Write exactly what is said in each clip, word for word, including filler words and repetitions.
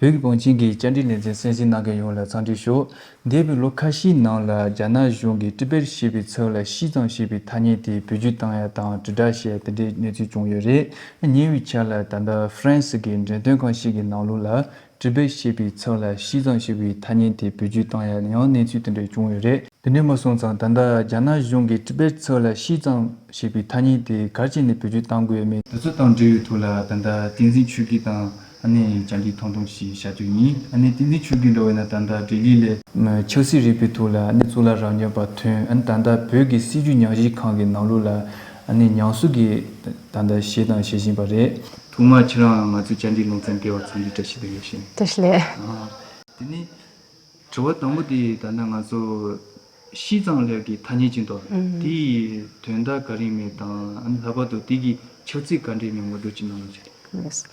བོད་ཀྱི་བང་ཆེན་གྱི་བཅར་འདྲི་ལེ་ཚན་གསན་གཟིགས་གནང་མཁན་ཡོངས་ལ་འཚམས་འདྲི་ཞུ། འདས་པའི་ལོ་ཁ་ཤས་ནང་ལ་རྒྱ་ནག་གཞུང་གིས་ཏི་པེད་ཞེས་པའི་ཚིག་ལ་ཤིས་ཙང་ཞེས་པའི་ཐ་སྙད་དེ་བེད་སྤྱོད་བཏང་ཡ་དང་དྲིལ་བསྒྲགས་བྱས་དེ་འདྲའི་གནས་ཚུལ་བྱུང་ཡོད་རེད། ཉེ་བའི་ཆར་ལ་ད་ལྟ་ཧྥ་རན་སི་གི་འགྲེམས་སྟོན་ཁང་ཞིག་གི་ནང་ལོགས་ལ་ཏི་པེད་ཞེས་པའི་ཚིག་ལ་ཤིས་ཙང་ཞེས་པའི་ཐ་སྙད་དེ་བེད་སྤྱོད་བཏང་ཡ་ཡང་གནས་ཚུལ་དེ་འདྲ་བྱུང་ཡོད་རེད། དེ་ནས་མ་སོང་ཙང་ད་ལྟ་རྒྱ་ནག་གཞུང་གིས་ཏི་པེད་ཚིག་ལ་ཤིས་ཙང་ཞེས་པའི་ཐ་སྙད་དེ་ག་རེ་བྱས་ནས་བེད་སྤྱོད་བཏང་དགོས་ཡོད་མེད། དེ་ཚོ་དང་འབྲེལ་བའི་ཐོག་ལ་ད་ལྟ་བསྟན་འཛིན་ཆོས་སྐྱིད་དང་ཨ་ནི་བཅར་འདྲི་ཐུང་ཐུང་ཞིག་བྱ་རྒྱུ་ཡིན། ཨ་ནི་བསྟན་འཛིན་ཆོས་སྐྱིད་འདྲ་བོ་ཡིན་ན་ད་ལྟ་ལྡི་ལི་ལ་ཆབ་སྲིད་རིག་པའི་ཐོག་ལ་ཨ་ནི་གཙུག་ལག་རབ་སྙན་པ་ཐོན། ཨ་ནི་ད་ལྟ་བོད་ཀྱི་སྲིད་བྱུས་ཉམས་ཞིབ་ཁང་གི་ནང་ལོགས་ལ་ཨ་ནི་ཉམས་གསོ་གི་ད་ལྟ་བྱས་དང་བྱེད་བཞིན་པ་རེད། ཐོག་མར་ཁྱེད་རང་ང་ཚོའི་བཅར་འདྲིའི་ལེ་ཚན་འདིར་འཚམས་འདྲི་བཀྲ་ཤིས་བདེ་ལེགས་ཞུ། བཀྲ་ཤིས་བདེ་ལེགས། ཨ། དེ་ནས་དྲི་བ་དང་པོ་དེ་ད་ལྟ་ང་ཚོ་ཤིས་ཙང་ལབ་ཀྱི་ཐ་སྙད་ཅིག་འདུག་ཨུམ། དེའི་དོན་དག་ག་རེ་ཡིན་མིན་དང་ཨ་ནི་ལྷག་པར་དུ་དེ་གི་ཆབ་སྲིད་ག་འདྲ་ཡིན་མིན་ངོ་སྤྲོད་ཅིག་གནང་རོགས་བྱེད། ལགས།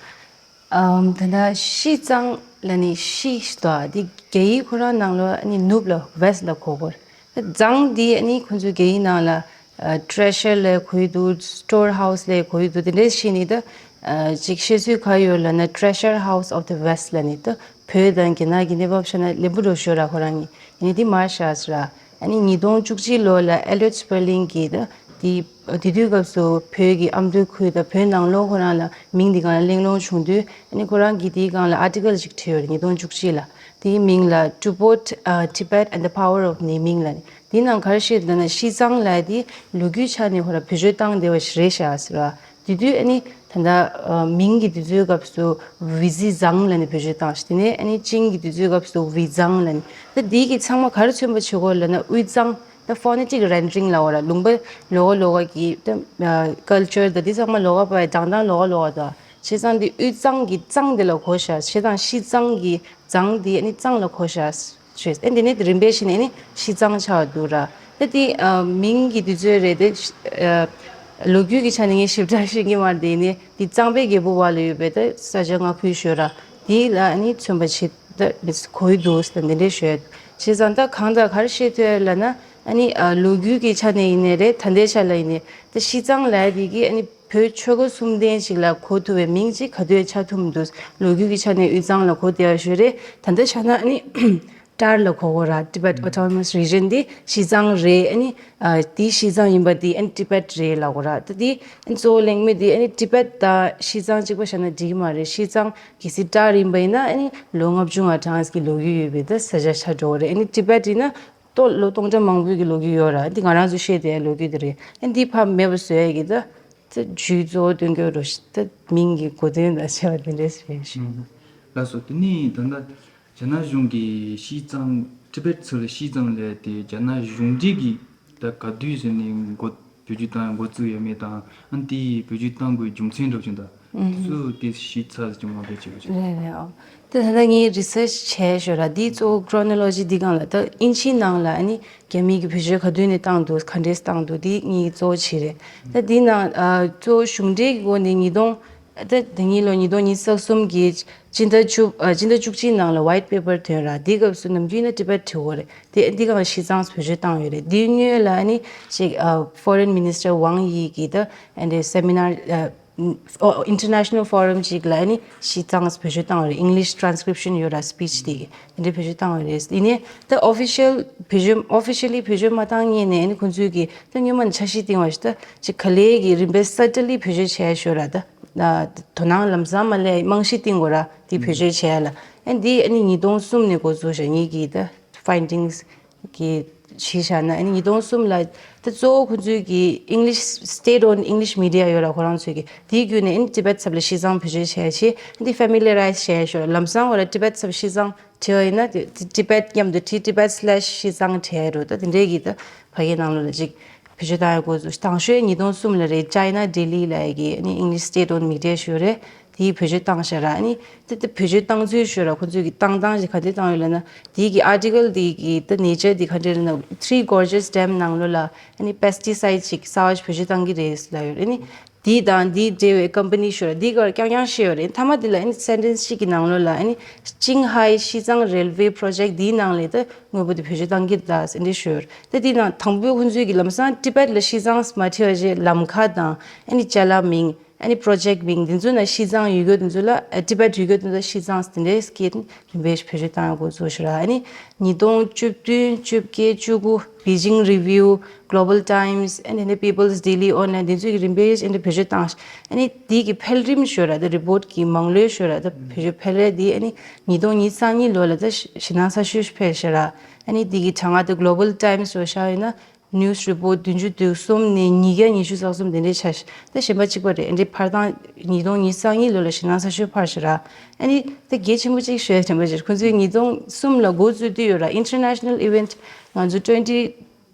ཨམ། ད་ལྟ་ཤིས་ཙང་ལབ་ནས་ཤིས་ཞེས་དོ་དེ་རྒྱ་ཡིག་ཁོ་རང་ནང་ལོགས་ཨ་ནི་ནུབ་ལ་West་ལ་གོ་གི་རེད། ཙང་དེ་ཨ་ནི་ཁོང་ཚོའི་རྒྱ་ཡིག་ནང་ལ་ཨ་treasure་ལབ་གོ་གི་འདུག store house་ལབ་གོ་གི་འདུག་དེ་འདྲ་བྱས་ནས་ད་ཨ་ཅིག་བཤད་ཚུལ་ག་ཡོད་ལབ་ན་Treasure House of the West་ལབ་ནས་ད་བོད་དང་རྒྱ་ནག་གི་གནས་བབ་ཆ་ནས་ལེགས་པོ་འདྲ་ཤོད་ར། ཁོ་རང་གིས་ཨ་ནི་དེ་མར་བཞག་ཟེར་ར། ཨ་ནི་ཉིས་སྟོང་བཅུ་གཅིག་ལོ་ལ་Elliot Spelling་གིས་ད་དེ་དེ་དུས་སྐབས་སུ་བོད་ཀྱི་ཨ་མདོའི་ཁུལ་དང་བོད་ནང་ལོགས་ཁོ་རང་ལ་མིང་འདི་སྒང་ལ་གླེང་སློང་བྱུང་དུས་ཨ་ནི་ཁོ་རང་གིས་དེའི་སྒང་ལ་article་ཞིག་བྲིས་ཡོད་རེད། ཉིས་སྟོང་བཅུ་གཅིག་ལ། དེའི་མིང་ལ་To Put uh, Tibet and the Power of Naming་ལབ་ནས། དེའི་ནང་ག་རེ་བཤད་འདུག་ན་ཤིས་ཙང་ལབ་དེ་ལོ་རྒྱུས་ཆ་ནས་ཁོ་རང་བེད་སྤྱོད་བཏང་བསྡད་པ་ཞིག་རེད་ཤག་ཟེར་བ། དེ་དུས་ཨ་ནི་ད་ལྟ་ཨ་མིང་གི་དུས་ཚོད་སྐབས་སུ་ཝི་ཟི་ཙང་ལབ་ནས་བེད་སྤྱོད་བཏང་ཞིང་། དེ་ནས་ཨ་ནི་ཅིང་གི་དུས་ཚོད་སྐབས་སུ་ཝི་ཙང་ལབ་ནས། ད་དེའི་གི་ཚང་མ་ག་རེ་མཚོན་པ་བྱེད་གོ་ལབ་ན་དབུས་གཙང་། ད་phonetic rendering་ལབ་དགོས་ར། ལུང་པ་ལོགས་ཀ་ལོགས་ཀ་གི་ད་ཨ་culture་ད་དེ་ཚང་མ་ལོགས་ཀ་པའི་གྲགས་སྟངས་ལོགས་ཀ་ལོགས་ཀ་ད། བྱས་ཙང་དེ་དབུས་གཙང་གི་གཙང་དེ་ལ་གོ་ཤག་བྱས་ཙང་ཤིས་ཙང་གི་ཙང་དེ་ཨ་ནི་གཙང་ལ་གོ་ཤག་ཞེས། ཨ་དེ་ནས་རིམ་པས་བྱས་ནས་ཨ་ནི་ཤིས་ཙང་ཆགས་འདུག་ར། ད་དེ་ཨ་མིང་གི་དུས་ཚོད་རེད་དེ། ཨ་ལོ་རྒྱུས་ཀྱི་ཆ་ནས་ངས་ཞིབ་ཕྲ་ཤེས་ཀྱི་མ་རེད། དེ་ནས་དེ་གཙང་པའི་རྒྱལ་པོ་བ་ལ་ཡོད་པའི་ད་ས་ཆ་མངའ་ཁུལ་ཞོལ་ར་དེ་ལ་ཨ་ནི་མཚོན་པ་བྱེད་ད་གོ་ཡི་འདུག་ཟེར་འདི་འདྲས་ཞུ་ཡ་འདུག་བྱས་ཙང་ད་གང་དང་ག་རེ་བཤད་ཐུབ་ཡ་ལབ་ན། ཨ་ནི་ཨ་ལོ་རྒྱུས་ཀྱི་ཆ་ནས་ཡིན་ནའི་རེད། ད་ལྟའི་ཆ་ལ་ཡིན་ནའི་ད་ཤིས་ཙང་ལབ་ཡ་དེ་གི་ཨ་ནི་བོད་ཆོལ་ཁ་གསུམ་ལྡན་ཞིག་ལ་གོ་ཐུབ་པའི་མིང་ཅིག་ག་དུས་ཆགས་ཐུབ་མི་འདུག་ལོ་རྒྱུས་ཀྱི་ཆ་ནས་དབུས་གཙང་ལ་གོ་བསྡད་ཡ་ཞིག་རེད། ད་ལྟ་ཆ་ན་ཨ་ནི་ཏར་ལ་གོ་གོ་ར། Tibet Autonomous Region་འདི་ཤིས་ཙང་རེད། ཨ་ནི་ཨ་དེ་ཤིས་ཙང་ཡིན་པ་དེ་ཨ་ནི་ཏི་པེད་རེད་ལབ་གོ་ར། ད་དེ་ཨ་ནི་གཙོ་བོ་གླེང་མི་དེ་ཨ་ནི་ཏི་པེད་དང་ཤིས་ཙང་གཅིག་པ་བཞག་ན་འགྲིག་གི་མ་རེད། ཤིས་ཙང་གལ་སྲིད་ཏར་ཡིན་པ་ཡིན་ན་ཨ་ནི་ལོ་ལྔ་བཅུ་ང་གྲངས་ཀྱི་ལོ་རྒྱུས་ཡོད་པའི་ད་ས་ཆ་ཆགས་འགྲོ་གི་རེད། ཨ་ནི་ཏི་པེད་ཡིན་ན་ཏོ་ལོ་སྟོང་ཕྲག་མང་པོའི་གི་ལོ་རྒྱུས་ཡོད་ར། འདི་ང་རང་ཚོ་བཤད་བསྡད་ཡ་ལོ་རྒྱུས་དེ་རེད། ཨ་འདི་ཕར་མེད་པ་བཟོ་ཡ་གི་ད་ད་རྒྱུའི་གཙོ་བོ་སྟོན་གྱི་རོ། ད་མིང་གི་གོ་དོན་དང་བྱ་བ་དེ་འདྲས་རེད་ཤག་ལགས་སོ། དེ་ནས་ད་ལྟ་རྒྱ་ནག་གཞུང་གིས་ཤིས་ཙང་ཏི་པེད་ཚུར་ལ་ཤིས་ཙང་ལབ་དེ་རྒྱ་ནག་གཞུང་འབྲེལ་གྱི་ད་ག་དུས་ཟེར་ནས་འགོ་བེད་སྤྱོད་བཏང་འགོ་བཙུགས་ཡོད་མེད་དང་། ཨ་ནི་དེ་བེད་སྤྱོད་བཏང་དགོས་རྒྱུ་མཚན་འདྲ་བོ་ཅིག་དང་། ཨུམ། དེ་ཚོ་དེ་ཞིབ་ཚགས་ཅིག་མ་དཔེ་བྱེད་པ་བྱེད། རེད་རེད། ཨོ། དེ་ད་ལྟ་ངས་རི་སར་ཆི་བྱས་ཞོར་ར་འདི་གཙོ་བོ་ཀྲོ་ནོ་ལོ་ཇི་འདི་སྒང་ལ་ད་དབྱིན་ཇིའི་ནང་ལ་ཨ་ནི་རྒྱ་མི་གི་བེད་སྤྱོད་ག་དུས་ནས་བཏང་འདུག་ག་འདྲས་བཏང་འདུག་འདི་ངས་གཙོ་བོ་བྱས་རེད། ད་འདི་ནང་ཨ་གཙོ་བོ་གཞུང་འབྲེལ་གྱི་སྒོ་ནས་ཉིས་སྟོང་ད་ད་ཉིས་ལོ་ཉིས་སྟོང་ཉི་ཤུ་རྩ་གསུམ་གི་སྤྱི་ཟླ་བཅུ་ཨ་སྤྱི་ཟླ་བཅུ་གཅིག་ནང་ལ་ཝའིཊ་པེ་པར་ཐོན་ར། འདི་སྐབས་སུ་ནམ་རྒྱུན་ན་ཏི་པེད་བྲིས་ཡོད་རེད། དེ་འདི་སྒང་ལ་ཤིས་ཙང་བེད་སྤྱོད་བཏང་ཡོད་རེད། འདི་སྔོན་ལ་ཨ་ནི་ཅིག་ཨ་Foreign Minister Wang Yi་གིས་ད་ཨ་ནི་སེ་མི་ནར་ཨ་ཨོ་International Forum་ཅིག་ལ་ཨ་ནི་ཤིས་ཙང་བེད་སྤྱོད་བཏང་ཡོད་རེད། English transcription་ཡོད་ར། སི་པིཆ་དེ་གི་དེ་འདྲ་བེད་སྤྱོད་བཏང་ཡོད་རེད། ཡིན་ནའི་ད་ཨོ་ཕི་ཤལ་བེད་སྤྱོད་ཨོ་ཕི་ཤལ་ལི་བེད་སྤྱོད་མ་བཏང་སྔོན་ནས་ཨ་ནི་ཁོང་ཚོས་གི་ད་སྔོན་མ་ནས་འཆར་གཞི་བཏིང་བ་ཞིག་ད་ཅིག་ག་ལེ་གི་རིམ་པས་སབ་ཊལ་ལི་བེད་སྤྱོད་བྱས་ཞོར་ར། ད་དོ་སྣང་ལམ་སང་མ་སླེབས་རྨང་གཞི་བཏིང་དགོས་ར། དེ་བེད་སྤྱོད་བྱས་ཡ་ལ། ཨ་འདི་ཨ་ནི་ཉིས་སྟོང་གསུམ་ནས་འགོ་བཙུགས་ཤག་ངེད་ཀྱི་ད་findings་གི་བྱས་བཞག་ན། ཨ་ནི་ཉིས་སྟོང་གསུམ་ལ་ད་གཙོ་བོ་ཁོང་ཚོའི་གི་English state owned English media་ཡོད་ར། ཁོ་རང་ཚོའི་གི་དེའི་བརྒྱུད་ནས་ཨ་ནི་ཏི་པེད་ཚབ་ལ་ཤིས་ཙང་བེད་སྤྱོད་བྱས་བྱས་ཨ་འདི་familiarize་བྱས་ཞོར་ལམ་སང་བ་ལ་ཏི་པེད་ཚབ་ཤིས་ཙང་བྲིས་པ་ཡིན་ན་དེ་ཏི་པེད་མཉམ་དུ་བྲིས། Tibet slash ཤིས་ཙང་བྲིས་ཡ་རུ་ད་དེ་འདྲའི་གི་ད་ཕ་གིའི་ནང་ལོགས་ལ་ཅིག་བེད་སྤྱོད་བཏང་ཡ་འགོ་བཙུགས། དང་ཤོས་ཉིས་སྟོང་གསུམ་ལ་རེད། China Delhi་ལ་ཡ་གི་ཨ་ནི་English state owned media་ཞིག་ཡོད་རེད། དེའི་བེད་སྤྱོད་བཏང་ཤག་ར། ཨ་ནི་དེ་དེ་བེད་སྤྱོད་བཏང་ཚུལ་ཞུ་ར། ཁོ་ཚོས་གི་བཏང་སྟངས་ཞིག་ག་འདྲ་བཏང་ཡོད་ལབ་ན། དེའི་གི་article་དེ་གི་ད་nature་དེ་ག་འདྲ་རེད་ན། Three Gorges Dam་ནང་ལོགས་ལ་ཨ་ནི་pesticide་ཅིག་གསར་བ་ཞིག་བེད་སྤྱོད་བཏང་གི་རེད་ལབ་ཡོད་རེད། ཨ་ནི་དེ་དང་དེའི་འབྲེལ་བའི་company་ཞུ་ར་དེའི་སྐོར་རྐྱང་རྐྱང་བཤད་ཡོད་རེད། མཐའ་མ་དེ་ལ་ཨ་ནི་sentence་གཅིག་གི་ནང་ལོགས་ལ་ཨ་ནི་Qinghai Xizang Railway Project་དེའི་ནང་ལ་ད་དངོས་པོ་དེ་བེད་སྤྱོད་བཏང་གི་རེད་ད་ཟེར་འདྲ་ཞུ་ཡོད་རེད། ད་དེའི་ནང་དང་པོའི་ཁོང་ཚོས་གི་ལམ་སང་Tibet་ལ་ཤིས་ཙང་མ་བྲིས་པ་བྱས་ལམ་ཁ་དང་ཨ་ནི་ཅ་ལག་མིང་། ཨ་ནི་པྲོ་ཇེག་མིང་འདི་ཚོ་ན་ཤིས་ཙང་ཡུལ་སྐོར་འདི་ཚོ་ལ་ཨ་ཏི་བེད་ཡུལ་སྐོར་འདི་ཚོ་ཤིས་ཙང་དེ་འདྲའི་སྐད་རིམ་པས་བེད་སྤྱོད་བཏང་ཡོད་འགོ་ཚུགས་ཤག་ར། ཨ་ནི་ཉིས་སྟོང་བཅུ་བདུན་བཅོ་བརྒྱད་བཅུ་དགུ་Beijing Review, Global Times, and the People's Daily Online འདི་ཚོ་གི་རིམ་པས་ཨ་ནི་བེད་སྤྱོད་བཏང་ཤག་ཨ་ནི་དེ་གི་འཕེལ་རིམ་ཤོད་ར། ད་རི་པོར་ཊི་གི་མང་ལོས་ཤོད་ར། ད་བེད་སྤྱོད་འཕེལ་རེ་དེ་ཨ་ནི་ཉིས་སྟོང་ཉི་ཤུ་རྩ་གཉིས་ལོ་ལ་ད་ཞེད་སྣང་ཚ་ཤོས་འཕེལ་ཤག་ར། ཨ་ནི་དེ་གི་གྲངས་ཀ་ད་Global Times འོ་ཤག་ཡིན་ན། ནིའུ་སི་རི་པོར་ཊི་བདུན་ཅུ་དོན་གསུམ་ནས་ཉིས་བརྒྱ་ཉི་ཤུ་རྩ་གསུམ་དེ་འདྲའི་ཆ་ཤག་ད་གཞན་པ་གཅིག་པ་རེད། འདི་འཕར་སྟངས་ཉིས་སྟོང་ཉི་ཤུ་རྩ་གཉིས་ལོ་ལ་ཞེད་སྣང་ཚ་ཤོས་འཕར་ཤག་ར། ཨ་ནི་ད་གལ་ཆེན་པོ་གཅིག་ཤོད་དྲན་པ་ཅིག་ཁོང་ཚོས་ཉིས་སྟོང་གསུམ་ལ་འགོ་བཙུགས་དུས་ཡོད་ར། International Event ང་ཚོ་twenty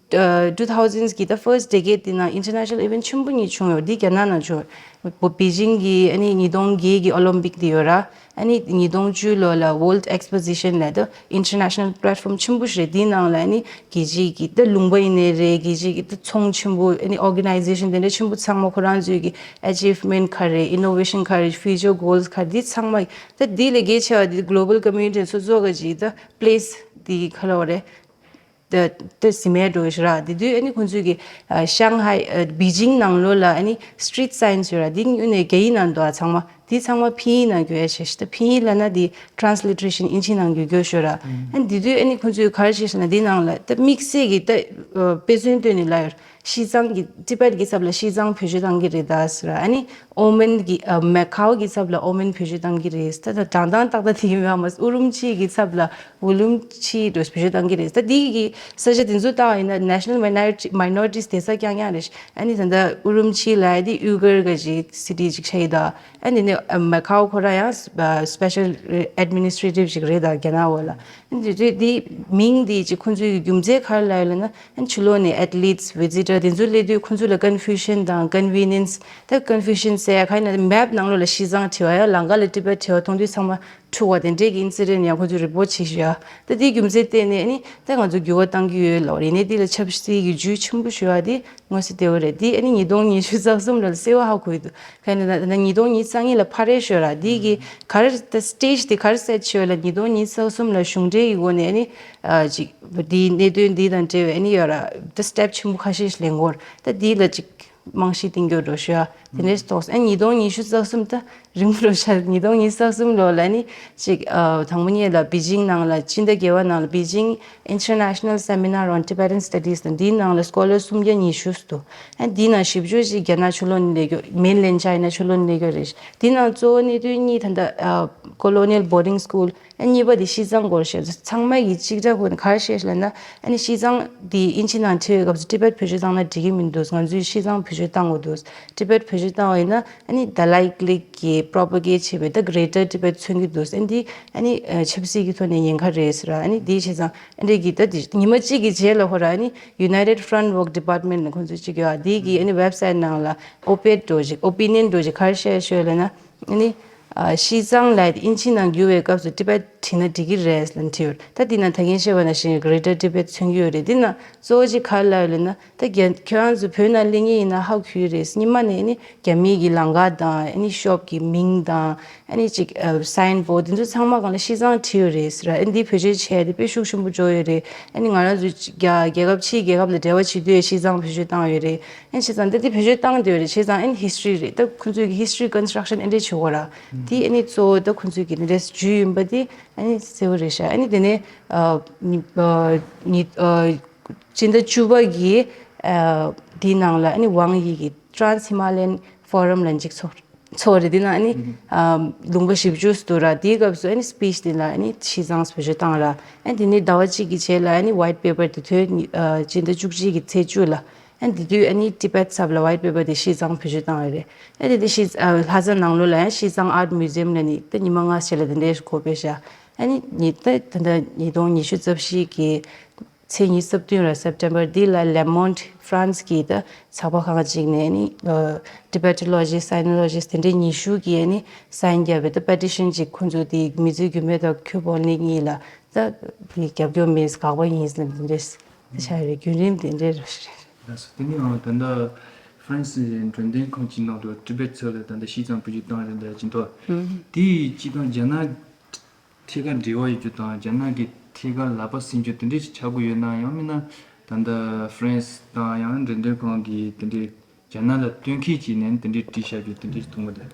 two thousands གི་ད་first decade དེ་ནང་International Event ཆེན་པོ་གཉིས་བྱུང་ཡོད། འདི་རྒྱ་ནག་ནང་བྱུང་ཡོད། པེ་ཅིང་གི་ཨ་ནི་ཉིས་སྟོང་བརྒྱད་ཀྱི་ཨོ་ལིམ་པིག་དེ་ཡོད་ར། ཨ་ནི་ཉིས་སྟོང་བཅུ་ལོ་ལ་World Exposition ལབ་ད་International Platform ཆེན་པོ་ཞིག་རེད། དེའི་ནང་ལ་ཨ་ནི་རྒྱལ་སྤྱིའི་གི་ད་ལུང་པ་ཡིན་ནའི་རེད། རྒྱལ་སྤྱིའི་གི་ད་ཚོང་ཆེན་པོ་ཨ་ནི་Organization དེ་འདྲ་ཆེན་པོ་ཚང་མ་ཁོ་རང་ཚོའི་གི་Achievement ག་རེ་Innovation ག་རེ Future Goals ག་རེ་འདི་ཚང་མ་ད་འདི་ལས་གལ་ཆེ་བ་འདི་Global Community སོ་སོ་ག་ཅིག་ད་Place འདི་ག་ལ་བ་རེད། ད་ད་ཟིན་མེད་འགྲོ་ཞིག་ར། དེ་དུས་ཨ་ནི་ཁོང་ཚོས་ཀྱི་ཨ་ཤང་ཧའི་ཨ་པེ་ཅིང་ནང་ལོགས་ལ་ཨ་ནི་Street Signs ཡོད་ར། དེ་དངོས་གནས་རྒྱ་ཡིག་ནང་འདུག་ཨ་ཚང་མ་དེ་ཚང་མ་ཕིན་ཡིག་ནང་བསྒྱུར་ཡ་བྱས་ཤག་ད་ཕིན་ཡིག་ལབ་ན་དེ་Transliteration དབྱིན་ཇི་ནང་བསྒྱུར་རྒྱུ་ཞོར་ར། ཨ་ནི་དེ་དུས་ཨ་ནི་ཁོང་ཚོས་ག་རེ་བྱས་ཤག་ན་དེ་ནང་ལ་ད་དམིགས་བསལ་གྱི་ད་ཨ་དཔེ་མཚོན་བཏོན་ནས་ལབ་ཡོད། ཤིས་ཙང་གི་ཏི་བེད་ཀྱི་ཚབ་ལ་ཤིས་ཙང་བེད་སྤྱོད་བཏང་གི་རེད་ད་ཟེར་ར། ཨ་ནི་ཨོ་མན་གྱི་ཨ་མེ་ཁའོ་གི་ཚབ་ལ་ཨོ་མན་བེད་སྤྱོད་བཏང་གི་རེད། ད་ད་དྲང་དང་ཏག་ཏག་དེ་ཡིན་མ་མ་ཨུ་རུམ་ཆི་གི་ཚབ་ལ། ཝོ་ལུམ་ཆི་འདྲ་བོ་བེད་སྤྱོད་བཏང་གི་རེད། ད་འདི་གི་ས་ཆ་དེ་ཚོ་ལྟ་བ་ཡིན་ན་National Minority Minorities དེ་ས་རྐྱང་རྐྱང་རེད། ཨ་ནི་ད་ལྟ་ཨུ་རུམ་ཆི་ལབ་ཡ་དེ་ཨུ་གར་ག་ཅིག་སི་ཊི་ཅིག་ཆགས་ཡོད་ད། ཨ་ནི་ནི་མེ་ཁའོ་ཁོ་རང་ཡང་Special Administrative ཅིག་རེད་ད་རྒྱ་ནག་འོག་ལ། ཨ་ནི་དེ་དེ་མིང་དེ་ཅིག་ཁོང་ཚོའི་རྒྱུ་མཚན་ག་རེ་ལབ་ཡོད་ལབ་ན། ཨ་ནི་ཕྱི་ལོགས་ནས་Athletes Visitor དེ་ཚོ་སླེབས་དུས་ཁོང་ཚོ་ལ་Confusion དང་Convenience ད་Confusion ཟེར་ཡ་ག་ཡིན་ན་མེབ་ནང་ལོགས་ལ་ཤིས་ཙང་བྲིས་པ་ཡང་ལམ་ཁ་ལ་ཏི་བེད་བྲིས་པ་མཐོང་དུས་ཚང་མ། འཁྲུག་པ་དེ་འདྲས་ཀྱི་ཨིན་སི་ཌེན་ཡང་ཁོ་ཚོས་རི་པོར་ཊི་བྱེད་བཞག་ད་དེའི་རྒྱུ་མཚན་བརྟེན་ནས་ཨ་ནི་ད་ང་ཚོ་འགྱུར་བ་གཏང་གི་ཡོད་ལབ་རེད། ཡིན་ནའི་དེ་ལ་ཆབ་སྲིད་ཀྱི་རྒྱུ་ཆེན་པོ་ཞུ་བ་དེ་མངོན་གསལ་དོད་པོ་རེད། དེ་ཨ་ནི་ཉིས་སྟོང་ཉི་ཤུ་རྩ་གསུམ་ལ་གསལ་བོ་ཧ་གོ་ཡི་འདུག་ག་ནས་ད་ཉིས་སྟོང་ཉི་ཤུ་རྩ་གཉིས་ལ་ཕར་རེ་ཤོད་ར། དེ་གི་ག་རེ་ད་སི་ཊེ་ཇི་དེ་ག་རེ་སེ་ཊི་བྱས་ཡོད་ལ་ཉིས་སྟོང་ཉི་ཤུ་རྩ་གསུམ་ལ་གཞུང་འབྲེལ་གྱི་སྒོ་ནས་ཨ་ནི་ཅིག་དེའི་གནད་དོན་འདི་དང་འབྲེལ་བའི་ཨ་ནི་ཡོད་ར་ད་སི་ཊེབ་ཆེན་པོ་ཁ་ཤས་ཤིག་ལེན་དགོས་ར། ད་དེ་ལ་ཅིག་རྨང་གཞི་བཏིང་རྒྱུ་འགྲོ་ཞུ་ཡ་དེ་འདྲས་ཏོག་ཨ་ཉིས་སྟོང་ཉི་ཤུ་རྩ་གསུམ་ད་རིང་པོ་འགྲོ་ཤག་ཉིས་སྟོང་ཉི་ཤུ་རྩ་གསུམ་ལོ་ལ་ནི་ཅིག་ཨ་དང་པོ་ཉིད་ལ་པེ་ཅིང་ནང་ལ་སྤྱི་ཟླ་བརྒྱད་པ་ནང་ལ་Beijing International Seminar on Tibetan Studies དང་འདིའི་ནང་ལ་སྐོ་ལར་སུམ་བརྒྱ་ཉི་ཤུ་འདུག་ཨ་འདིའི་ནང་ཞིབ་འཇུག་ཅིག་རྒྱ་ནག་ཕྱོགས་ལོགས་ནས་སླེབས་རྒྱུ། Mainland China ཕྱོགས་ལོགས་ནས་སླེབས་རྒྱུ་རེད། འདིའི་ནང་གཙོ་བོ་གནད་དོན་གཉིས་ད་ལྟ་ཨ་Colonial Boarding School ཨ་གཉིས་པ་དེ་ཤིས་ཙང་སྐོར་བཤད། ཚང་མ་གི་གཅིག་སྒྲ་གོ་ནས་ག་རེ་བཤད་ལབ་ན། ཨ་ནི་ཤིས་ཙང་དེ་དབྱིན་ཇི་ནང་བྲིས་པའི་སྐབས་སུ་ཏི་བེད་བེད་སྤྱོད་བཏང་ན་འགྲིག་གི་མི་འདུག་ང་ཚོས་ཤིས་ཙང་བེད་སྤྱོད་བཏང་དགོས་འདུག་ཏི་བེད་བེད་སྤྱོད་བཏང་བ་ཡིན་ན་ཨ་ནི་Dalai Lama གིས་པྲོ་པ་གེཊ་བྱས་པའི་ད་Greater Tibet མཚོན་གྱི་འདུག་ཨ་ནི་དེ་ཨ་ཆབ་སྲིད་ཀྱི་ཐོག་ནས་ཉེན་ཁ་རེད་ཟེར་བ། ཨ་ནི་དེའི་བྱས་ཙང་ཨ་འདྲས་ཀྱི་ད་དེ་ཉི་མ་གཅིག་གི་རྗེས་ལ་ཧོ་ར་ཨ་ནི་United Front Work Department ལ་ཁོང་ཚོས་གཅིག་ཡོད་ཨ་དེའི་གི་ཨ་ནི་ཝེབ་སའིཊ་ནང་ལ་ཨོ་པེཌ་འདྲ་བོ་ཞིག Opinion འདྲ་བོ་ཞིག་ག་རེ་བཤད་ཤོད་ལབ་ན། ཨ་ནི། ཨ་ཤིས་ཙང་ལབ་དབྱིན་ཇི་ནང་བསྒྱུར་བའི་སྐབས་སུ་ཏི་བེད་བྲིས་ན་འགྲིག་གི་རེད་ལབ་བྲིས་ཡོད། ད་འདི་ན་ད་གིན་བཤད་པ་ནང་བཞིན་Greater Tibet མཚོན་གྱི་ཡོད་རེད། འདི་ན་གཙོ་བོ་གཅིག་ག་རེ་ལབ་ཡོད་ལབ་ན། ད་རྒྱ་ཁྱོད་རང་ཚོ་བོད་ནང་སླེབས་མཁན་ཡིན་ན་ཧ་གོ་གི་རེད། སྔོན་མ་ནས་ནི་རྒྱ་མིའི་གི་ལམ་ཁ་དང་ཨ་ནི་ཤོབ་ཀྱི་མིང་དང་ཨ་ནི་ཅིག་ཨ་སའིན་བོཌ་འདི་ཚོ་ཚང་མ་སྒང་ལ་ཤིས་ཙང་བྲིས་ཡོད་རེད་ཟེར། ཨ་ནི་འདི་བེད་སྤྱོད་བྱས་ཏེ་དཔེ་ཤུགས་ཆེན་པོ་འཇོག་ཡོད་རེད། ཨ་ནི་ང་རང་ཚོ་རྒྱ་རྒྱལ་ཁབ་ཕྱིའི་རྒྱལ་ཁབ་ལ་འབྲེལ་བ་བྱེད་དུས་ཤིས་ཙང་བེད་སྤྱོད་བཏང་ཡོད་རེད། ཨ་ནི་བྱས་ཙང་འདི་འདི་བེད་སྤྱོད་བཏང་བསྡད་ཡོད་རེད། བྱས་ཙང་ཨ་ནི་ཧིས་ཊོ་རི་རེད། ད་ཁོང་ཚོས་ཀྱི་ཧིས་ཊོ་རི་ཀོན་སི་ཊྲག་ཤན་ཨ་འདྲས་བྱེད་དགོས་ར། དེ་ཨ་ནི་གཙོ་བོ་ད་ཁོང་ཚོས་ཀྱི་འདི་འདྲས་རྒྱུས་ཡིན་པ་དེ་ཨ་ནི་གསལ་བོ་རེད་ཤག་ཨ་ནི་དེ་ནས་ཨ་ཉི་ཨ་ཉི་ཨ་སྤྱི་ཟླ་བཅུ་པ་གི་ཨ་དེའི་ནང་ལ་ཨ་ནི་ཝང་ཡི་གི་Trans Himalayan Forum ལ་འཇིག་ཚོགས་ཚོགས་རེད། དེ་ན་ཨ་ནི་ཨ་ལུང་པ་བཞི་བཅུ་འདུག་ར། དེའི་སྐབས་སུ་ཨ་ནི་སི་པིཆ་དེ་ལ་ཨ་ནི་ཤིས་ཙང་བེད་སྤྱོད་བཏང་ར། ཨ་ནི་དེ་ནས་ཟླ་བ་གཅིག་གི་རྗེས་ལ་ཨ་ནི་ཝའིཊ་པེ་པར་དེ་ཐོན། ཨ་སྤྱི་ཟླ་བཅུ་གཅིག་གི་ཚེས་བཅུ་ལ། ཨ་ནི་དེ་དུས་ཨ་ནི་ཏི་བེད་ཚབ་ལ་ཝའིཊ་པེ་པར་དེ་ཤིས་ཙང་བེད་སྤྱོད་བཏང་བ་རེད། ཨ་ནི་དེ་ཤིས་ཨ་ལྷ་ས་ནང་ལོགས་ལ་ཡང་ཤིས་ཙང་ཨརཊ་མིའུ་ཛི་ཡམ་ལ་ནི་ད་ཉི་མ་ལྔ་ཞིག་ལ་དེ་འདྲའི་སྒོ་ཕྱེ་ཤག་ཨ་ནི་ཉི་ད་ད་ལྟ་ཉིས་སྟོང་ཉི་ཤུ་རྩ་བཞི་གི་ཚེས་ཉི་ཤུ་རྩ་བདུན་ལ་སེབ་ཊེམ་པར་འདི་ལ་ལེ་མོན་ཌི་ཧྥ་རན་སི་གི་ད་ཚགས་པར་ཁང་ཅིག་ནས་ཨ་ནི་ཨ་ཊི་བེ་ཊོ་ལོ་ཇི་སའི་ནོ་ལོ་ཇི་དེ་འདྲའི་ཉི་ཤུ་གི་ཨ་ནི་སའིན་བརྒྱབ་པའི་ད་པེ་ཊི་ཤན་ཅིག་ཁོང་ཚོ་དེ་མི་ཚེ་རྒྱུན་མི་དང་ཁྱོད་པོ་ནི་གཉིས་ལ་ད་དེ་རྒྱབ་སྐྱོར་མེད་དགག་པ་ཡིན་ཟེར་ནས་དེ་འདྲའི། ཆགས་ཡོད་རེད། བརྒྱུད་རིམ་དེ་འདྲའི་རེད། ལགས་སོ། དེ་ནས་ཨང་ད་ལྟ་ཧྥ་རན་སི་འབྲེལ་མཐུན་ཁང་གི་ནང་དུ་ཏི་བེད་ཚོ་ལ་ད་ལྟ་ཤིས་ཙང་བེད་སྤྱོད་བཏང་རེད་འདྲ་ཅིག་འདུག་དེའི་སྤྱི་དང་རྒྱ་ནག་ཐད་ཀར་འབྲེལ་བ་ཡོད་རྒྱུ་དང་རྒྱ་ནག་གི་ཐད་ཀར་ལག་པ་སེང་རྒྱུ་དེ་འདྲའི་ཞིག་ཆགས་ཀྱི་ཡོད་ན། ཡང་མིན་ན་ད་ལྟ་ཧྥ་རན་སི་དང་ཡང་འབྲེལ་མཐུན་ཁང་གི་དེ་འདྲའི་ རྒྱ་ནག་ལ་སྟོན་མཁན་ཅིག་ནས་དེ་འདྲའི་བྲིས་བཞག་རྒྱུ་དེ་འདྲའི་མཐོང་གི་འདུག་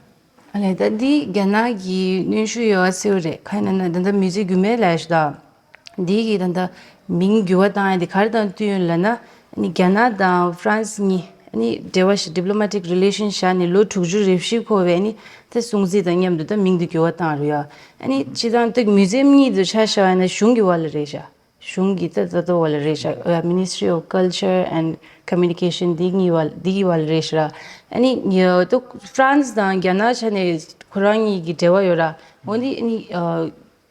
ཨ་ལས་ད་འདི་རྒྱ་ནག་གི་གནོན་ཤུགས་ཡོད་པ་གསལ་པོ་རེད། གང་ཡིན་ན་ད་ལྟ་མི་ཚེ་རྒྱུ་མའི་ལས་ཤོག་ད། འདི་གི་ད་ལྟ་མིང་འགྱུར་བ་བཏང་ཡ་དེ་ག་རེ་དང་བསྟུན་ཡོད་ལབ་ན། ཨ་ནི་རྒྱ་ནག་དང་ཧྥ་རན་སི་གཉིས་ཨ་ནི་འབྲེལ་བ་ཞིག diplomatic relation བཞག་ནས་ལོ་དྲུག་ཅུ་རེ་བཞི་འཁོར་བའི་ཨ་ནི་ད་སྲུང་བརྩི་དང་མཉམ་དུ་ད་མིང་དེ་འགྱུར་བ་བཏང་རེད་ཡ། ཨ་ནི་སྤྱི་བཏང་ད་མིའུ་ཛི་ཡམ་གཉིས་དེ་ཆ་བཞག་ཡ་ན་གཞུང་གི་བར་ལ་རེད་ཤག་གཞུང་གི་ད་ད་ལྟ་བར་ལ་རེད་ཤག Ministry of Culture and Communication འདི་གཉིས་བར་འདི་གི་བར་ལ་རེད་ཤག་ཨ་ནི་ད་ཧྥ་རན་སི་དང་རྒྱ་ནག་ཆ་ནས་ཁོ་རང་གཉིས་ཀྱི་འབྲེལ་བ་ཡོད་ར། འོ་འདི་ཨ་ནི་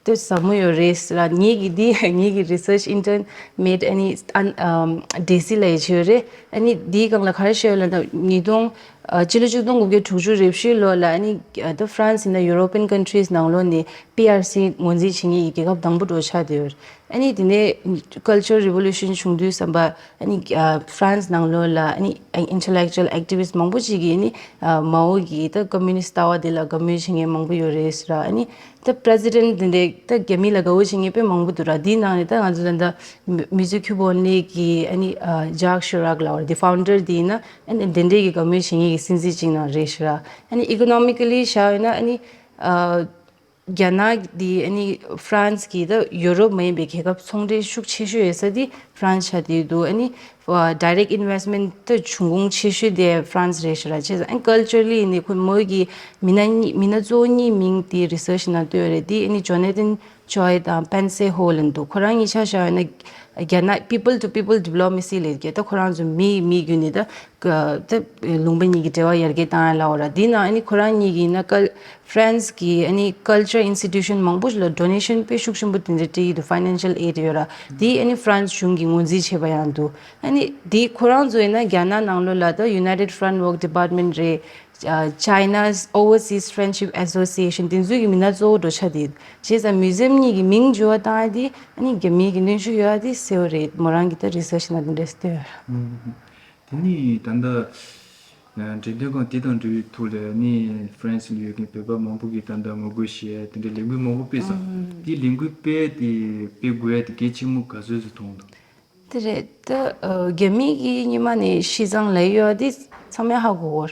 ད་ཟབ་མོ་ཡོད་རེད་ལ། ངེད་ཀྱི་འདི་ངེད་ཀྱི་research intern མེད་ཨ་ནི་ཨན་ཨམ་ཌེ་སི་ལབ་ཡ་ཅིག་ཡོད་རེད། ཨ་ནི་འདིའི་སྒང་ལ་ག་རེ་བཤད་ཡོད་ལབ་ན་ཉིས་སྟོང་ཨ་སྤྱི་ལོ་ཆིག་སྟོང་དགུ་བརྒྱ་དྲུག་ཅུ་རེ་བཞི་ལོ་ལ་ཨ་ནི་ད་ཧྥ་རན་སི་ཡིན་ན་European countries ནང་ལོགས་ནས་པི་ཨར་སི་ངོས་འཛིན་བྱེད་མཁན་གྱི་རྒྱལ་ཁབ་དང་པོ་འདྲ་ཆགས་བསྡད་ཡོད་རེད། ཨ་ནི་དེ་ནས་Cultural Revolution བྱུང་དུས་ཙམ་པ་ཨ་ནི་ཨ་ཧྥ་རན་སི་ནང་ལོགས་ལ་ཨ་ནི་intellectual activist མང་པོ་ཅིག་གིས་ཨ་ནི་ཨ་མའོ་གི་ད་communist ལྟ་བ་དེ་ལ་དགའ་མོས་བྱེད་མཁན་མང་པོ་ཡོད་རེད་ཟེར་ར། ཨ་ནི་ད་president དེ་འདྲའི་ད་རྒྱ་མི་ལ་དགའ་བོ་བྱེད་མཁན་དཔེ་མང་པོ་འདུག་ར། དེའི་ནང་ནས་ད་ང་ཚོ་ད་ལྟ་མི་མི་ཚེ་ཁྱུ་པོ་ནི་གི་ཨ་ནི་ཨ་ཇག་ཤི་རག་ལབ་པ་དེ་founder དེ་ཡིན་ན་ཨ་ནི་དེ་འདྲའི་གི་དགའ་མོས་བྱེད་མཁན་གྱི་སྲིད་འཛིན་ཅིག་ནང་རེད་ཤག་ར། ཨ་ནི་economically བཞག་ཡོད་ན་ཨ་ནི་ཨ་རྒྱ་ནག་དེ་ཨ་ནི་ཧྥ་རན་སི་གི་ད་ཡོ་རོབ་མ་ཡིན་པའི་རྒྱལ་ཁབ་ཚོང་འབྲེལ་ཤུགས་ཆེ་ཤོས་ཡོད་ས་དེ་ཧྥ་རན་སི་ཆགས་བསྡད་འདུག་ཨ་ནི་ཨ་direct investment ད་འབྱུང་ཁུངས་ཆེ་ཤོས་དེ་ཧྥ་རན་སི་རེད་ཤག་ར། བྱས་ཙང་ཨ་ནི་culturally ནི་ཁོ་མོ་གི་མི་སྣ་གཉིས་མི་སྣ་གཙོ་བོ་གཉིས་མིང་དེ་research ནང་བཏོན་ཡོད་རེད། དེ་ཨ་ནི་Jonathan Choi དང་Pensée Ho ལབ་འདུག་ཁོ་རང་གཉིས་ཆ་བཞག་ཡོད་ན་རྒྱ་ནག་people to people diplomacy ལབ་ཀྱི་ད་ཁོ་རང་ཚོ་མི་མི་བརྒྱུད་ནས་ད་ད་ལུང་པ་གཉིས་ཀྱི་འབྲེལ་བ་ཡར་རྒྱས་བཏང་ཡ་ལ་འོ་ར། དེའི་ནང་ཨ་ནི་ཁོ་རང་གཉིས་ཀྱི་ཡིན་ན་ཀལ་ཧྥ་རན་སི་གི་ཨ་ནི་culture institution མང་པོ་ཞིག་ལ་donation དཔེ་ཤུགས་ཆེན་པོ་དེ་འདྲ་སྤྲད་ཀྱི་འདུག financial aid ཡོད་ར། དེ་ཨ་ནི་ཧྥ་རན་སི་གཞུང་གིས་ངོས་འཛིན་བྱས་པ་ཡང་འདུག་ཨ་ནི་དེ་ཁོ་རང་ཚོ་ཡིན་ན་རྒྱ་ནག་ནང་ལོགས་ལ་ད་United Front Work Department རེད། ཨ་China's Overseas Friendship Association དེ་ཚོའི་གི་མི་སྣ་གཙོ་བོ་འདྲ་ཆགས་བསྡད་ཡོད། བྱས་ཙང་མིའུ་ཛི་ཡམ་གཉིས་ཀྱི་མིང་འགྱུར་བ་བཏང་ཡ་དེ་ཨ་ནི་རྒྱ་མིའི་གི་གནོན་ཤུགས་ཡོད་ཡ་དེ་གསལ་པོ་རེད། མོ་རང་གི་ད་research ནང་དེ་འདྲས་བལྟས་ཡོད། དེ་ནི་ད་ལྟ་འགྲེམས་སྟོན་ཁང་དེ་དང་འབྲེལ་བའི་ཐོག་ལ་ནི་ཧྥ་རན་སི་ལ་ཡོད་མཁན་བོད་པ་མང་པོ་གིས་ད་ལྟ་ངོ་རྒོལ་བྱས་དེ་འདྲའི་ལས་འགུལ་མང་པོ་སྤེལ་སོང་། དེའི་ལས་འགུལ་སྤེལ་དེ་སྤེལ་དགོས་ཡ་དེ་གལ་ཆེན་པོ་ག་ཚོད་ཅིག་མཐོང་འདུག་དེ་རེད་ད། རྒྱ་མི་གིས་སྔོན་མ་ནས་ཤི་ཙང་ལབ་ཡོད་དེ་ཚང་མས་ཧ་གོ་གོ་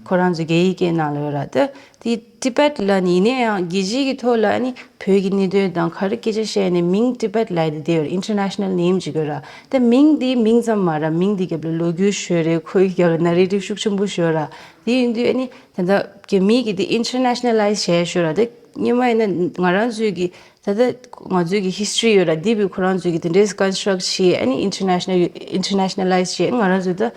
ཁོ་རང་ཚོ་རྒྱ་ཡིག་སྐད་ནང་ལ་ཡོད་ར་ད། དེ་ཏི་བེད་ལ་ནི་ཡིན་ན་ཡང་རྒྱལ་སྤྱིའི་གི་ཐོག་ལ་ནི་བོད་ཀྱི་གནད་དོན་དང་ག་རེ་སྐད་ཆ་བཤད་ནས་མིང་ཏི་བེད་ལབ་དེ་བསྡད་ཡོད་རེད། international name ཅིག་ཡོད་ར། ད་མིང་དེ་མིང་ཙམ་མ་ར་མིང་དེ་རྒྱབ་ལ་ལོ་རྒྱུས་ཤོད་རེད། ཁོའི་རྒྱབ་ལ་narrative ཤུགས་ཆེན་པོ་ཤོད་ར། དེ་ཡིན་དུས་ཨ་ནི་ད་ལྟ་རྒྱ་མིའི་གི་དེ་internationalize བྱས་ཤོད་ར། ད་སྔོན་མ་ཡིན་ན་ང་རང་ཚོའི་གི་ད་ལྟ་ང་ཚོའི་གི་history ཡོད་ར། དེ་བས་ཁོ་རང་ཚོའི་གི་དེ་འདྲའི་construct བྱས་ཨ་ནི་international internationalize བྱས་ང་རང་ཚོའི་ད་དེ་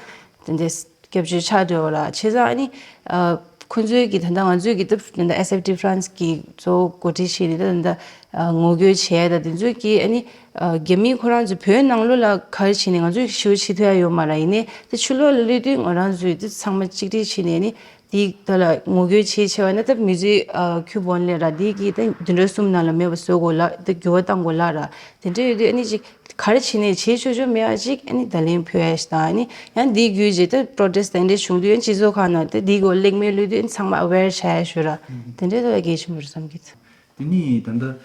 འདྲའི་སྐྱབས་བཅོལ་ཆགས་འགྲོ་ར། བྱས་ཙང་ཨ་ནི་ཨ་ཁོ་ཚོའི་གི་ད་ལྟ་ང་ཚོའི་གི་ད་ད་ལྟ་SFT France གི་གཙོ་བོ་འགོ་ཁྲིད་བྱས་ནས་ད་ད་ལྟ་ཨ་ངོ་རྒོལ་བྱས་ད་དེ་ཚོའི་གི་ཨ་ནི་ཨ་རྒྱ་མིས་ཁོ་རང་ཚོ་བོད་ནང་ལོགས་ལ་ག་རེ་བྱས་ནས་ང་ཚོའི་ཞེ་པོ་བྱེད་ཐུབ་ཡ་ཡོད་མ་ར། ཡིན་ནའི་ད་ཕྱི་ལོགས་ལ་སླེབས་དུས་ང་རང་ཚོའི་ད་ཚང་མ་གཅིག་སྒྲིལ་བྱས་ནས་ཨ་ནི། དེའི་ཐོག་ལ་ངོ་རྒོལ་བྱེད་ཆེ་བ་ན་ད་མི་ཚེ་ཨ་ཁྱུ་བོན་ལས་ར། དེའི་གི་ད་བདུན་ཕྲག་གསུམ་ནང་ལ་མེད་པ་བཟོ་དགོས་ལ་ད་འགྱུར་བ་གཏང་དགོས་ལ་ར། དེ་འདྲ་ཡོད་དུས་ཨ་ནི་ཅིག་ག་རེ་བྱས་ནས་བྱེད་ཆོག་ཆོག་མེད་པ་ཅིག་ཨ་ནི་ད་ལན་ཕུལ་ཡ་ཞིག་དང་ཨ་ནི་ཡང་དེའི་བརྒྱུད་རྗེས་ད་protest དེ་འདྲ་བྱུང་དུས་ཨ་ནི་སྤྱི་ཚོགས་ཁག་ནང་ད་དེའི་སྐོར་གླེང་མོལ་གློད་དུས་ཨ་ནི་ཚང་མ་aware བྱ་ཡ་ཞུ་ར། དེ་འདྲའི་ཐོག་ལ་གལ་ཆེན་པོ་རེད་བསམ་གི་འདུག་དེ་ནི་ད་ལྟ་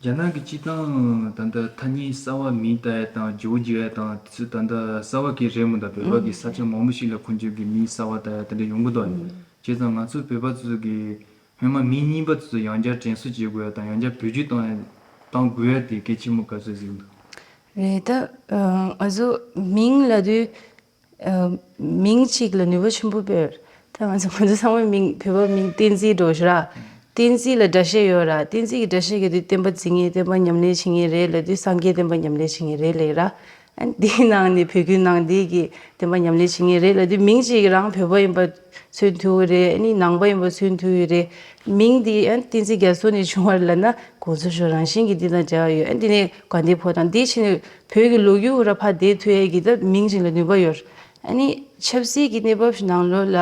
རྒྱ་ནག་གི་སྤྱི་བཏང་ད་ལྟ་ཐ་སྙད་གསར་བ་མིང་བཏགས་ཡ་དང་བརྗེ་པོ་རྒྱག་ཡ་དང་དེ་ཚོ་ད་ལྟ་གསར་བ་གི་རེད་མོ། ད་བོད་པ་གི་ས་ཆ་མང་པོ་ཞིག་ལ་ཁོང་ཚོས་གི་མིང་གསར་བ་བཏགས་ཡ་དེ་འདྲ་ཡོང་གི་འདུག་ཨ་ནི། བྱས་ཙང་ང་ཚོ་བོད་པ་ཚོ་གི་སྔོན་མ་མིང་རྙིང་པ་ཚོ་ཚོ་ཡང་བསྐྱར་དྲན་གསོ་བྱེད་དགོས་ཡ་དང་ཡང་བསྐྱར་བེད་སྤྱོད་བཏང་ཡ་བཏང་དགོས་ཡ་དེ་གལ་ཆེན་པོ་ག་ཚོད་ཟིག་འདུག་རེད་ད། ང་ཚོ་མིང་ལབ་དུས། མིང་གཅིག་ལ་ནུས་པ་ཆེན་པོ་དཔེ་ཡོད། ད་ང་ཚོ་ང་ཚོ་ཚང་མའི་མིང་བོད་པ་མིང་བསྟན་འཛིན་འགྲོ་ཞུ་ར། བསྟན་འཛིན་ལ་སྒྲ་བཤད་ཡོད་ར། བསྟན་འཛིན་གྱི་སྒྲ་བཤད་གི་དུས་བསྟན་པ་འཛིན་མཁན་བསྟན་པ་ཉམས་ལེན་བྱེད་མཁན་རེད་ལབ་དུས་སངས་རྒྱས་བསྟན་པ་ཉམས་ལེན་བྱེད་མཁན་རེད་ལབ་ཡ་ར། ཨ་ནི་འདིའི་ནང་ནས་བོད་བརྒྱུད་ནང་བསྟན་གྱི་བསྟན་པ་ཉམས་ལེན་བྱེད་མཁན་རེད་ལབ་དུས་མིང་གཅིག་རང་བོད་པ་ཡིན་པ་མཚོན་ཐུབ་ཀྱི་རེད། ཨ་ནི་ནང་པ་ཡིན་པ་མཚོན་ཐུབ་ཀྱི་རེད། མིང་འདི་ཨ་ནི་བསྟན་འཛིན་རྒྱ་མཚོ་ནས་བྱུང་བ་རེད་ལབ་ན་དགོངས་ཚུལ་ཞུ་རང་བཞིན་གྱི་འདི་དང་འབྲེལ་བ་ཡོད། ཨ་ནི་འདི་ནས་དགའ་ལྡན་ཕོ་བྲང་འདི་ཕྱིན་ནས། བོད་ཀྱི་ལོ་རྒྱུས་ཁོ་ར་ཕར་བསྡད་ཐུབ་ཡས་ཀྱི་ད་མིང་ཞིག་ལ་ནུས་པ་ཡོད། ཨ་ནི་ཆབ་སྲིད་ཀྱི་གནས་བབ་ཞིག་ནང་ལོགས་ལ་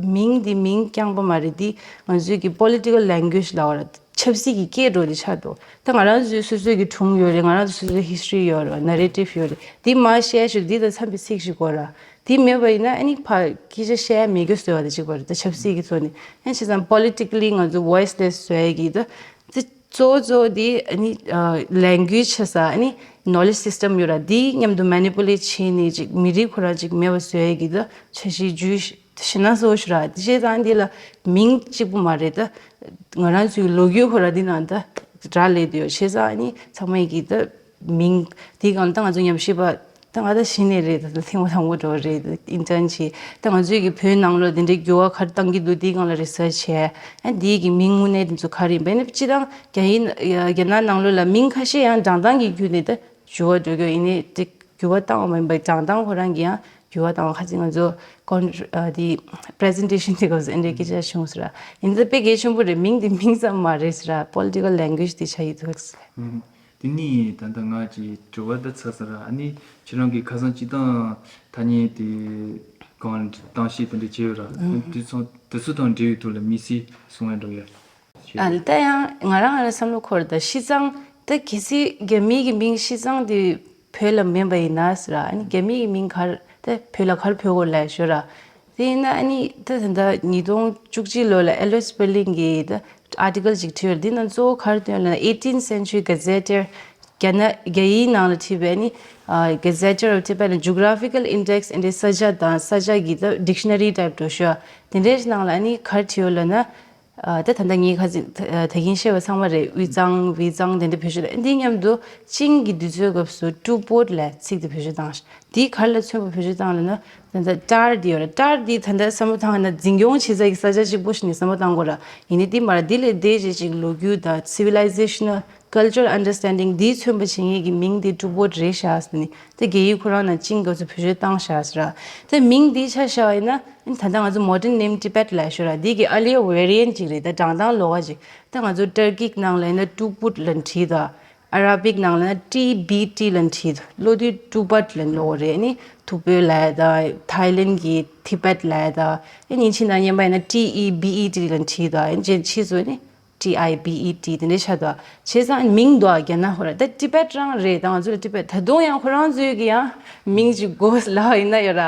མིང་འདི་མིང་རྐྱང་པ་མ་རེད། འདི་ང་ཚོའི་གི་political language ལབ་པ་ར། ཆབ་སྲིད་ཀྱི་སྐད་འགྲོ་འདི་ཆགས་འདུག་ད་ང་རང་ཚོའི་སོ་སོའི་གི་སྒྲུང་ཡོད་རེད། ང་རང་ཚོའི་སོ་སོའི་history ཡོད་རེད། narrative ཡོད་རེད། འདི་མར་བཤད་ཞོར་འདི་དང་འཚམས་པའི་ཚིག་ཞིག་དགོས་ར། འདི་མེད་པ་ཡིན་ན་ཨ་ནི་ཕར་སྐད་ཆ་བཤད་ཡ་མེད་རྒྱུ་བཟོས་པ་དང་གཅིག་པ་རེད། ད་ཆབ་སྲིད་ཀྱི་ཐོག་ནས་ཨ་ནི་བྱས་ཙང་politically ང་ཚོ་voiceless བཟོ་ཡས་ཀྱི་ད། གཙོ་བོ་གཙོ་བོ་དེ་ཨ་ནི་ཨ་language ཆ་ས་ཨ་ནི་knowledge system ཡོད་ར། དེའི་མཉམ་དུ་manipulate བྱས་ནས་ཅིག་མི་རིགས་ཁོ་རང་ཅིག་མེད་པ་བཟོ་ཡས་ཀྱི་ད་འཆར་གཞི་བརྒྱུད་ ཤི་ན་སོ་ཤི་ར་དེ་བྱས་ཙང་འདི་ལ་མིང་གཅིག་པུ་མ་རེད་ད། ང་རང་ཚོའི་ལོ་རྒྱུས་ཁོ་ར་འདི་ནང་ད་རག་ལས་དུ་ཡོད་བྱས་ཙང་ཨ་ནི་ཚང་མས་ཀྱི་ད་མིང་དེའི་སྒང་ད་ང་ཚོ་ཉམས་ཞིབ་པ་ད་ང་ད་གཞི་ནས་རེད་ད་ཐེངས་མ་དང་པོ་འགྲོ་རེད་ད་ཨིན་ཊརན་བྱས་ད་ང་ཚོའི་གི་བོད་ནང་ལོགས་དེ་འདྲའི་འགྱུར་བ་ག་རེ་བཏང་གི་འདུག་དེའི་སྒང་ལ་རི་སར་ཆ་བྱས་ཨ་འདིའི་གི་མིང་དངོས་གནས་དེ་ཚོ་ག་རེ་ཡིན་པ་ཡིན་ན་སྤྱིར་བཏང་རྒྱ་ཡིན་རྒྱ་ནག་ནང་ལོགས་ལ་མིང་ཁ་ཤས་ཡང་བགྲང་སྟངས་ཀྱི་བརྒྱུད་ནས་ད་འགྱུར་བ་འགྲོ་གི་ཡོད་ཡིན་ནའི་དེ། འགྱུར་བ་བཏང་བ་མིན་པའི་བགྲང་སྟངས་ཁོ་རང་གི་ཡང་འགྱུར་བ་བཏང་བ་ཁ་ཅིག་ང་ཚོ་ཀོན་ཨ་དེ་པི་རེ་སེན་ཊེ་ཤན་དེ་གོ་ཟེར་འདྲའི་སྐད་ཆ་བྱུང་ཟེར་ར། ཡིན་ད་དཔེ་གལ་ཆེན་པོ་རེད། མིང་དེ་མིང་ཙམ་མ་རེད་ཟེར་ར། པོ་ལི་ཊི་ཀལ་ལེང་གུ་ཨེ་ཇི་དེ་ཆགས་ཡོད་འདུག་ཟེར། ཨུམ། དེ་ནི་ད་ལྟ་ང་ཅིག་དྲི་བ་འདི་ཚར་ཟེར་ར། ཨ་ནི་ཁྱེད་རང་གིས་ཁ་སང་སྤྱིར་བཏང་ཐ་སྙད་དེ་གང་གཏམ་བཤད་དེ་འདྲ་བྱས་ཡོད་ར། ཨུམ། དེ་ཚོ་དེ་ཚོ་དང་འབྲེལ་བའི་ཐོག་ལ་དམིགས་བསལ་གསུང་ཡ་འགྲོ་ཡ། ཨ་ལ་ད་ཡང་ང་རང་ང་རང་བསམ་བློ་འཁོར་ད་ཤི་ཙང་ད་གལ་སྲིད་རྒྱ་མིའི་གི་མིང་ཤི་ཙང་དེ་བོད་ལ་མིན་པ་ཡིན་ན་ཟེར་ར། ཨ་ནི་རྒྱ་མིའི་གི་མིང་ག་རེ་ད་བོད་ལ་ག་རེ་འབོད་དགོས་ལབ་ཞུ་ར། དེ་ཡིན་ན་ཨ་ནི་ད་ད་ལྟ་ཉིས་སྟོང་བཅུ་གཅིག་ལོ་ལ་ཨེ་ལོ་སི་པེ་ལིང་གི་ད་ཨར་ཊི་ཀལ་ཅིག་བྲིས་ཡོད་རེད། འདི་ནང་གཙོ་བོ་ག་རེ་བཏོན་ཡོད་ལབ་ན་ཨེ་ཊིན་སེན་ཅུ་རི་ག་ཛེ་ཊར་རྒྱ་ནག་རྒྱ་ཡིག་ནང་ལ་བྲིས་པའི་ཨ་ནི་Gazetteer of Tibetan Geographical Index and ས་ཆ་དང་ས་ཆ་གི་ད་ཌིག་ཤ་ན་རི་ཊའིབ་འགྲོ་ཤོག་དེ་འདྲའི་ནང་ལ་ཨ་ནི་ག་རེ་བྲིས་ཡོད་ལབ་ན། ཨ་ད་ད་ལྟ་ངས་ཁ་ཅིག་ད་ད་གིན་བཤད་པ་ཚང་མ་རེད། དབུས་གཙང་དབུས་གཙང་དེ་འདྲ་བེད་སྤྱོད་ད་འདི་མཉམ་དུ་ཅིང་གི་དུས་ཚོད་སྐབས་སུ་ཀྲུ་པོད་ལབ་ཚིག་དེ་བེད་སྤྱོད་བཏང་ཤག་འདི་ག་རེ་ལ་མཚོན་པ་བེད་སྤྱོད་བཏང་ལབ་ན་ད་ལྟ་ཏར་འདི་ཡོད་རེད། ཏར་འདི་ད་ལྟ་བསམ་བློ་བཏང་ན་འཛིན་སྐྱོང་བྱེད་ས་ཀྱི་ས་ཆ་གཅིག་པོ་ཞིག་ནས་བསམ་བློ་བཏང་དགོས་ར། ཡིན་ནའི་འདི་མ་ར་འདི་ལས་འདས་བྱས་ཅིག་ལོ་རྒྱུས་དང་སི་ཝི་ལའི་ཛེ་ཤ་ན་ལ་ཀལ་ཅར་ཨན་ཌར་སི་ཊེན་ཌིང་འདིའི་མཚོན་པ་བྱེད་མཁན་གྱི་མིང་འདི་ཀྲུ་པོད་རེད་ཤག་ཟེར་ནས་དེ་རྒྱ་ཡིག་ཁོ་རང་ནང་ཅིང་སྐབས་སུ་བེད་སྤྱོད་བཏང་ཤག་ཟེར་ར། དེ་མིང་འདི་ཆ་བཞག་པ་ཡིན་ན་ཨ་ནི་ད་ལྟ་ང་ཚོ་Modern Name Tibet ལབ་ཤོད་ར། འདི་གི་ཨར་ལི་ཡར་ཝེ་རི་ཡན་ཊི་ཅིག་རེད། ད་བགྲང་སྟངས་ལོགས་ཀ་ཅིག་ད་ང་ཚོ་ཏར་ཀིག་ནང་ལ་ཡིན་ན་ཀྲུ་པུད་ལབ་བྲིས་དང་། ཨ་ར་བིག་ནང་ལ་ཡིན་ན་ཊི་བི་ཊི་ལབ་བྲིས་དང་། ལོ་དུས་ཀྲུ་པད་ལབ་ལབ་ཀྱི་རེད། ཨ་ནི་ཐུ་བྷོད་ལབ་ཡ་དང་། ཐའི་ལེན་གྱི་ཐི་བེད་ལབ་ཡ་དང་། ཨ་ནི་ཕྱི་ནང་མཉམ་པ་ཡིན་ན་ཊི་ཨི་བི་ཨི་ཊི་ལབ་བྲིས་དང་། ཨ་ནི་རྗེས་ཕྱིས་སུ་ཨ་ནི་ཊི་ཨའི་བི་ཨི་ཊི་དེ་འདྲ་ཆགས་འདུག་བྱས་ཙང་མིང་འདུག་རྒྱ་ནག་ཧོ་ར། ད་ཊི་བེད་རང་རེད། ད་ང་ཚོ་ལ་ཊི་བེད་ད་དུང་ཡང་ཁོ་རང་ཚོའི་གི་ཡང་མིང་ཅིག་དགོས་ལབ་ཡིན་ན་ཡོད་ར།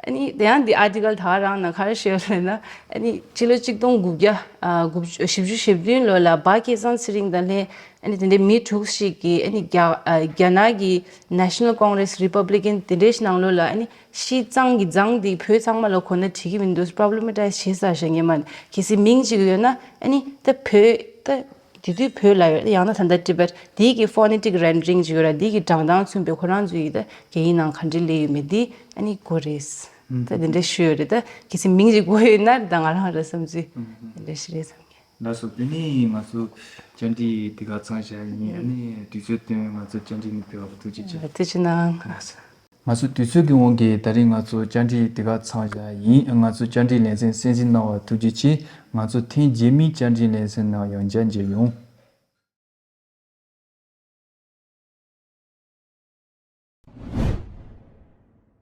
ཨ་ནི་དེ་ཡང་འདི་ཨར་ཊི་ཀལ་ད་ག་རང་ནང་ག་རེ་བཤད་ཡོད་ལབ་ན། ཨ་ནི་ཕྱི་ལོ་གཅིག་སྟོང་དགུ་བརྒྱ་ཨ་དགུ་བཅུ་བཞི་བཅུ་ཞེ་བདུན་ལོ་ལ་སྦ་སྐལ་བཟང་ཚེ་རིང་དང་ལྷན་ཨ་ནི་དེ་འདྲའི་མི་དྲུག་ཞིག་གིས་ཨ་ནི་རྒྱ་ཨ་རྒྱ་ནག་གི་National Congress Republican དེ་འདྲའི་ནང་ལོགས་ལ་ཨ་ནི། ཤི་ཙང་གི་ཙང་དེ་བོད་ཚང་མ་ལ་གོ་ན་འགྲིག་གི་མི་འདུག་པོ་རོབ་ལེ་མ་ཊའིཛ་བྱེད་ས་ཞིག་ངེས་མ་རེད། གལ་སྲིད་མིང་གཅིག་ཡོད་ན་ཨ་ནི་ད་བོད་ད་དེ་དུས་བོད་ལ་ཡོད། ཡང་ན་ད་ལྟ་ཊི་བེད་དེའི་གི་ཕོ་ནེ་ཊིག་རེན་ཌ་རིང་ཅིག་ཡོད་ར། དེའི་གི་བགྲང་སྟངས་མཚོན་པའི་ཁོ་རང་ཚོའི་གི་ད་རྒྱ་ཡིག་ནང་ག་འདྲ་སླེབས་ཡོད་མེད་དེ་ཨ་ནི་གོ་རེད། ད་དེ་འདྲ་ཞུས་ཡོད་རེད། ད་གལ་སྲིད་མིང་གཅིག་གོ་ཡོད་ན་ད་ང་རང་ར་བསམ་ཚུལ་དེ་འདྲ་ཞིག་རེད་བསམ་གི། ལགས་སོ། དེ་ནས་ང་ཚོ་བཅར་འདྲི་འདི་ག་ཚང་བཞག་ཡིན། ཨ་ནི་དུས་ཚོད་བཏོན་ང་ཚོ་བཅར་འདྲི་ནི་ཕེབས་པ་ཐུགས་རྗེ་ཆེ། ཐུགས་རྗེ་གནང་། ལགས་སོ། ང་ཚོ་དུས་ཚོད་ཀྱི་དབང་གིས་ད་རིང་ང་ཚོ་བཅར་འདྲི་འདི་ག་ཚང་བཞག་ཡིན། ང་ཚོ་བཅར་འདྲི་ལེ་ཚན་གསན་གཟིགས་གནང་བར་ཐུགས་རྗེ་ཆེ། ང་ཚོ་ཐེངས་རྗེས་མའི་བཅར་འདྲི་ལེ་ཚན་ནང་ཡང་བསྐྱར་མཇལ་ཡོང་།